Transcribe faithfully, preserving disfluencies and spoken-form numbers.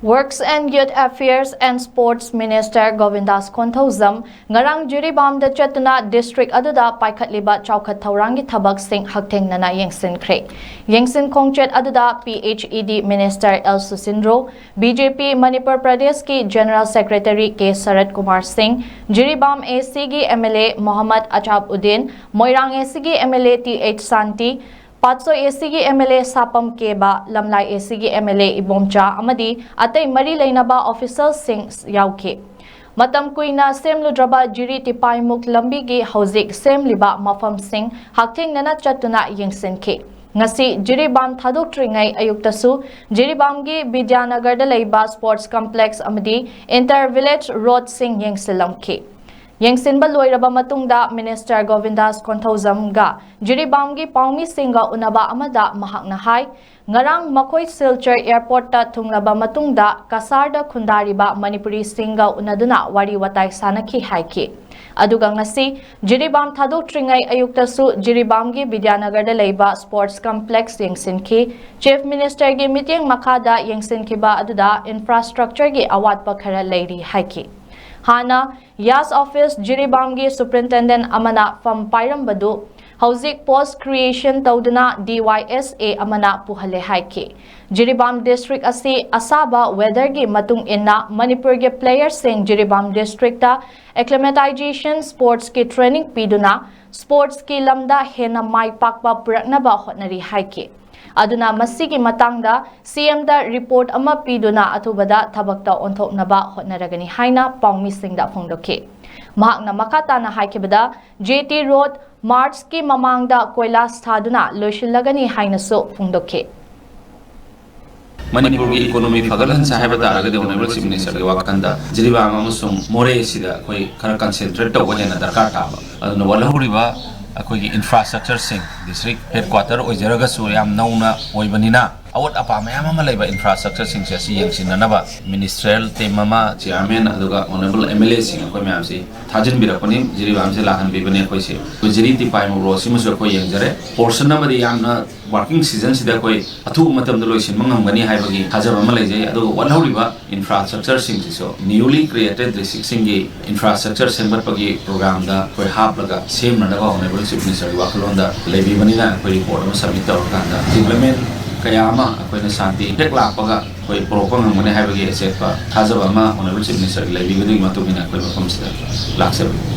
Works and Youth Affairs and Sports Minister Govindas Konthoujam ꯉꯔꯥꯡ ꯖꯤꯔꯤꯕꯥꯝꯗ ꯆꯠꯇꯨꯅ district ꯑꯗꯨꯗ ꯄꯥꯏꯈꯠꯂꯤꯕ ꯆꯥꯎꯈꯠ ꯊꯧꯔꯥꯡꯒꯤ ꯊꯕꯛꯁꯤꯡ ꯍꯛꯊꯦꯡꯅꯅ ꯌꯦꯡꯁꯤꯟꯈ꯭ꯔꯦ꯫ ꯌꯦꯡꯁꯤꯟ ꯈꯣꯡꯆꯠ ꯑꯗꯨꯗ P H E D Minister L Susindro, B J P Manipur Pradeshꯀꯤ General Secretary K Sarat Kumar Singh, Jiribam A Cꯒꯤ M L A Mohammad Achab Uddin, Moirang A Cꯒꯤ M L A T H Santi, Patsoi A Cꯒꯤ M L A ꯁꯥꯄꯝ cab, ꯂꯝꯂꯥꯏ A Cꯒꯤ M L A Ibomcha ꯑꯃꯗꯤ ꯑꯇꯩ ꯃꯔꯤ ꯂꯩꯅꯕ officialꯁꯤꯡ ꯌꯥꯎꯈꯤ꯫ ꯃꯇꯝ ꯀꯨꯏꯅ ꯁꯦꯝꯂꯨꯗ꯭ꯔꯕ ꯖꯤꯔꯤ ꯇꯤꯄꯥꯏꯃꯨꯛ ꯂꯝꯕꯤꯒꯤ ꯍꯧꯖꯤꯛ ꯁꯦꯝꯂꯤꯕ ꯃꯐꯝꯁꯤꯡ ꯍꯛꯊꯦꯡꯅꯅ ꯆꯠꯇꯨꯅ ꯌꯦꯡꯁꯤꯟꯈꯤ꯫ ꯉꯁꯤ ꯖꯤꯔꯤꯕꯥꯝ ꯊꯥꯗꯣꯛꯇ꯭ꯔꯤꯉꯩ ꯑꯌꯨꯛꯇꯁꯨ ꯖꯤꯔꯤꯕꯥꯝꯒꯤ ꯕꯤꯗ꯭ꯌꯥꯅꯒꯔꯗ ꯂꯩꯕ sports complex ꯑꯃꯗꯤ inter village roadꯁꯤꯡ ꯌꯦꯡꯁꯤꯜꯂꯝꯈꯤ꯫ ꯌꯦꯡꯁꯤꯟꯕ ꯂꯣꯏꯔꯕ ꯃꯇꯨꯡꯗ Minister Govindas ꯀꯣꯟꯊꯧꯖꯝꯒ ꯖꯤꯔꯤꯕꯥꯝꯒꯤ ꯄꯥꯎꯃꯤꯁꯤꯡꯒ ꯎꯅꯕ ꯑꯃꯗ ꯃꯍꯥꯛꯅ ꯍꯥꯏ, ꯉꯔꯥꯡ ꯃꯈꯣꯏ ꯁꯤꯜꯆꯔ airportꯇ ꯊꯨꯡꯂꯕ ꯃꯇꯨꯡꯗ ꯀꯁꯥꯔꯗ ꯈꯨꯟꯗꯥꯔꯤꯕ ꯃꯅꯤꯄꯨꯔꯤꯁꯤꯡꯒ ꯎꯅꯗꯨꯅ ꯋꯥꯔꯤ ꯋꯥꯇꯥꯏ ꯁꯥꯟꯅꯈꯤ ꯍꯥꯏꯈꯤ꯫ ꯑꯗꯨꯒ ꯉꯁꯤ ꯖꯤꯔꯤꯕꯥꯝ ꯊꯥꯗꯣꯛꯇ꯭ꯔꯤꯉꯩ ꯑꯌꯨꯛꯇꯁꯨ ꯖꯤꯔꯤꯕꯥꯝꯒꯤ ꯕꯤꯗ꯭ꯌꯥꯅꯒꯔꯗ ꯂꯩꯕ sports complex ꯌꯦꯡꯁꯤꯟꯈꯤ꯫ Chief Ministerꯒꯤ ꯃꯤꯠꯌꯦꯡ ꯃꯈꯥꯗ ꯌꯦꯡꯁꯤꯟꯈꯤꯕ ꯑꯗꯨꯗ infrastructureꯒꯤ ꯑꯋꯥꯠꯄ ꯈꯔ ꯂꯩꯔꯤ ꯍꯥꯏꯈꯤ꯫ ꯍꯥꯟꯅ Yas Office ꯖꯤꯔꯤꯕꯥꯝꯒꯤ superintendent ꯑꯃꯅ ꯐꯝ ꯄꯥꯏꯔꯝꯕꯗꯨ ꯍꯧꯖꯤꯛ post creation ꯇꯧꯗꯨꯅ D Y S A ꯑꯃꯅ ꯄꯨꯍꯜꯂꯦ ꯍꯥꯏꯈꯤ꯫ ꯖꯤꯔꯤꯕꯥꯝ district ꯑꯁꯤ ꯑꯁꯥꯕ weatherꯒꯤ ꯃꯇꯨꯡ ꯏꯟꯅ ꯃꯅꯤꯄꯨꯔꯒꯤ playerꯁꯤꯡ ꯖꯤꯔꯤꯕꯥꯝ districtꯇ acclimatization sportsꯀꯤ training ꯄꯤꯗꯨꯅ sportsꯀꯤ ꯂꯝꯗ ꯍꯦꯟꯅ ꯃꯥꯏ ꯄꯥꯛꯄ ꯄꯨꯔꯛꯅꯕ ꯍꯣꯠꯅꯔꯤ ꯍꯥꯏꯈꯤ꯫ ꯑꯗꯨꯅ ꯃꯁꯤꯒꯤ ꯃꯇꯥꯡꯗ CMꯗ report ꯑꯃ ꯄꯤꯗꯨꯅ ꯑꯊꯨꯕꯗ ꯊꯕꯛꯇ ꯑꯣꯟꯊꯣꯛꯅꯕ ꯍꯣꯠꯅꯔꯒꯅꯤ ꯍꯥꯏꯅ ꯄꯥꯎꯃꯤꯁꯤꯡꯗ ꯐꯣꯡꯗꯣꯛꯈꯤ꯫ ꯃꯍꯥꯛꯅ ꯃꯈꯥ ꯇꯥꯅ ꯍꯥꯏꯈꯤꯕꯗ, J T Road Marchꯀꯤ ꯃꯃꯥꯡꯗ ꯀꯣꯏꯂꯥꯁ ꯊꯥꯗꯨꯅ ꯂꯣꯏꯁꯤꯜꯂꯒꯅꯤ ꯍꯥꯏꯅꯁꯨ ꯐꯣꯡꯗꯣꯛꯈꯤ꯫ ꯃꯅꯤꯄꯨꯔꯒꯤ economy ꯐꯒꯠꯍꯟꯁꯦ ꯍꯥꯏꯕ ꯇꯥꯔꯒꯗꯤ Honourable Chief Ministerꯒꯤ ꯋꯥꯈꯜꯗ ꯖꯤꯔꯤꯕꯥꯝ ꯑꯃꯁꯨꯡ ꯃꯣꯔꯦ ꯑꯁꯤꯗ ꯑꯩꯈꯣꯏ ꯈꯔ concentrate ꯇꯧꯕ ꯍꯦꯟꯅ ꯗꯔꯀꯥꯔ ꯇꯥꯕ꯫ ꯑꯗꯨꯅ ꯋꯥꯠꯍꯧꯔꯤꯕ ꯑꯩꯈꯣꯏꯒꯤ infrastructureꯁꯤꯡ, district headquarter ꯑꯣꯏꯖꯔꯒꯁꯨ ꯌꯥꯝ ꯅꯧꯅ ꯑꯣꯏꯕꯅꯤꯅ, ꯑꯋꯥꯠ ꯑꯄꯥ ꯃꯌꯥꯝ ꯑꯃ ꯂꯩꯕ ꯏꯟꯐ꯭ꯔꯥꯁ꯭ꯇ꯭ꯔꯛꯆꯔꯁꯤꯡꯁꯦ ꯑꯁꯤ ꯌꯦꯡꯁꯤꯟꯅꯅꯕ ꯃꯤꯅꯤꯁꯇ꯭ꯔꯤꯌꯦꯜ ꯇꯤꯝ ꯑꯃ, ꯆꯤꯌꯥꯔꯃꯦꯟ ꯑꯗꯨꯒ ꯑꯣꯅꯔꯦꯕꯜ ꯑꯦꯝ ꯑꯦꯜ ꯑꯦꯁꯤꯡ ꯑꯩꯈꯣꯏ ꯃꯌꯥꯝꯁꯤ ꯊꯥꯖꯤꯟꯕꯤꯔꯛꯄꯅꯤ꯫ ꯖꯤꯔꯤꯕꯥꯝꯁꯦ ꯂꯥꯛꯍꯟꯕꯤꯕꯅꯦ ꯑꯩꯈꯣꯏꯁꯦ꯫ ꯑꯩꯈꯣꯏ ꯖꯤꯔꯤ ꯇꯤꯄꯥꯏꯃꯨꯛ ꯔꯣꯗꯁꯤꯃꯁꯨ ꯑꯩꯈꯣꯏ ꯌꯦꯡꯖꯔꯦ꯫ ꯄꯣꯔꯁꯟ ꯑꯃꯗꯤ ꯌꯥꯝꯅ ꯋꯥꯔꯀꯤꯡ ꯁꯤꯖꯟꯁꯤꯗ ꯑꯩꯈꯣꯏ ꯑꯊꯨꯕ ꯃꯇꯝꯗ ꯂꯣꯏꯁꯤꯟꯕ ꯉꯝꯒꯅꯤ ꯍꯥꯏꯕꯒꯤ ꯊꯥꯖꯕ ꯑꯃ ꯂꯩꯖꯩ꯫ ꯑꯗꯨꯒ ꯋꯥꯠꯍꯧꯔꯤꯕ ꯏꯟꯐ꯭ꯔꯥꯁ꯭ꯇ꯭ꯔꯛꯆꯔꯁꯤꯡꯁꯤꯁꯨ, ꯅ꯭ꯌꯨꯂꯤ ꯀ꯭ꯔꯤꯌꯦꯇꯦꯠ ꯗꯤꯁꯇ꯭ꯔꯤꯛꯁꯤꯡꯒꯤ ꯏꯟꯐ꯭ꯔꯥꯁ꯭ꯇ꯭ꯔꯛꯆꯔ ꯁꯦꯝꯒꯠꯄꯒꯤ ꯄ꯭ꯔꯣꯒ꯭ꯔꯥꯝꯗ ꯑꯩꯈꯣꯏ ꯍꯥꯞꯂꯒ ꯁꯦꯝꯅꯅꯕ ꯑꯣꯅꯔꯦꯕꯜ ꯆꯤꯐ ꯃꯤꯅꯤꯁꯇꯔꯒꯤ ꯋꯥꯈꯜꯂꯣꯟꯗ ꯂꯩꯕꯤꯕꯅꯤꯅ, ꯑꯩꯈꯣꯏ ꯔꯤꯄꯣꯔꯠ ꯑꯃ ꯁꯕꯃꯤꯠ ꯇꯧꯔꯀꯥꯟꯗ ꯗꯤꯕ꯭ꯂꯞꯃꯦꯟ ꯀꯌꯥ ꯑꯃ ꯑꯩꯈꯣꯏꯅ ꯁꯥꯟꯇꯤ ꯍꯦꯛ ꯂꯥꯛꯄꯒ ꯑꯩꯈꯣꯏ ꯄꯨꯔꯛꯄ ꯉꯝꯒꯅꯤ ꯍꯥꯏꯕꯒꯤ ꯑꯆꯦꯠꯄ ꯊꯥꯖꯕ ꯑꯃ ꯑꯣꯅꯔꯦꯕꯜ ꯆꯤꯐ ꯃꯤꯅꯤꯁꯇꯔꯒꯤ ꯂꯩꯕꯤꯕꯗꯨꯒꯤ ꯃꯇꯨꯡ ꯏꯟꯅ ꯑꯩꯈꯣꯏ ꯃꯐꯝꯁꯤꯗ ꯂꯥꯛꯆꯕꯅꯤ꯫